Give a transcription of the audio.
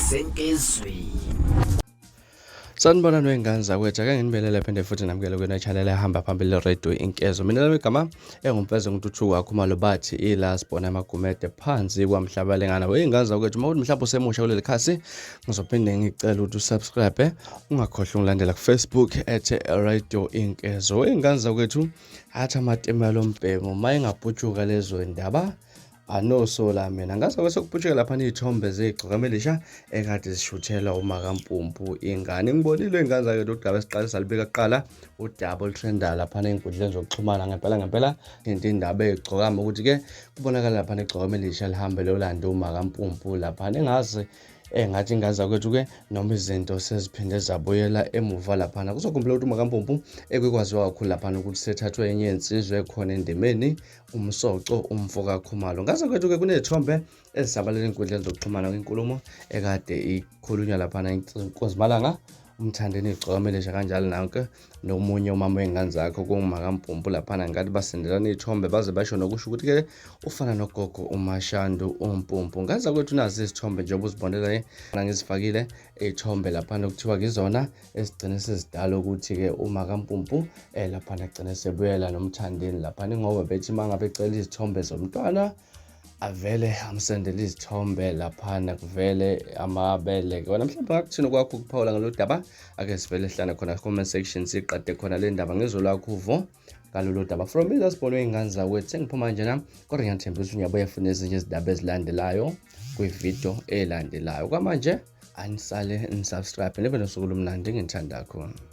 Senkezweni. Sanibonani wey'ngane zakwethu, ake nginibelele phinde futhi namukele kwena channel ehamba phambili radio Inkezo. Mina lami igama engumfeze ngintuthuko wakhumalo bathi ila sibona amagumede phansi kwamhlabalengana. Wey'ngane zakwethu, uma kuthi mhlawumbe usemusha kuleli khasi, ngizophinde ngicela ukuthi usubscribe, ungakhohlwa ungilandela ku-Facebook at radio Inkezo. Wey'ngane zakwethu, athi amatimela ombhemu uma engaputshuka lezo ndaba anosola mina ngaze kwese kuputsheka lapha ney'thombe zey'gcokama elisha ekade zishuthelwa umakampumpu ingane ngibonile iy'ngane zake lolu daba esiqale salibika kuqala udaba oluthrendayo laphana ey'nkundleni zokuxhumana ngempela ngempela into indaba ey'gcokama ukuthi-ke kubonakala laphana igcokama elisha lihambe lolanda umakampumpu laphana engazi engathi ingane zakwethu-ke noma izinto seziphinde zabuyela emuva laphana. Kuzokhumbula ukuthi uMakampumpu ekwekwaziwa kakhulu laphana ukuthi sethathwe enye yensizwa ekhona endimeni umsoco umfo kaKhumalo. Ngaze kwethu-ke kuney'thombe ezisabalele ey'nkundleni zokuxhumana kwinkulumo ekade ikhulunywa laphana inkozimalanga umthandeni igcokamelisha kanjalo nanke nomunye umama wey'ngane zakho kungumakampumpu laphana ngathi basendelana iy'thombe baze basho nokusho ukuthi-ke ufana nogogo umashandu umpumpu. Ngane zakwethu nazi izithombe njengoba uzibonela ngizifakile iy'thombe laphana okuthiwa kizona esigcine sezidala ukuthi-ke umakampumpu laphana agcine sebuyela nomthandeni laphana ingoba bethi uma ngabe ecela izithombe zomntwana avele amsendele izithombe laphana kuvele amabele wena mhlawumbe ngakuthini kwakho ukuphawula ngalolu daba ake sivele sihlane khona comment section siqede khona le ndaba ngizwe lwakho uvo ngalolu daba. From me lasibonwe iy'ngane zakwethu sengiphuma njena kodwa ngiyathembisa ukuthi ngiyabuya futhi nezinye izindaba ezilandelayo kwividiyo elandelayo. Kwamanje anisale nisubscribe nibe nosuku olumnandi nginithanda khona.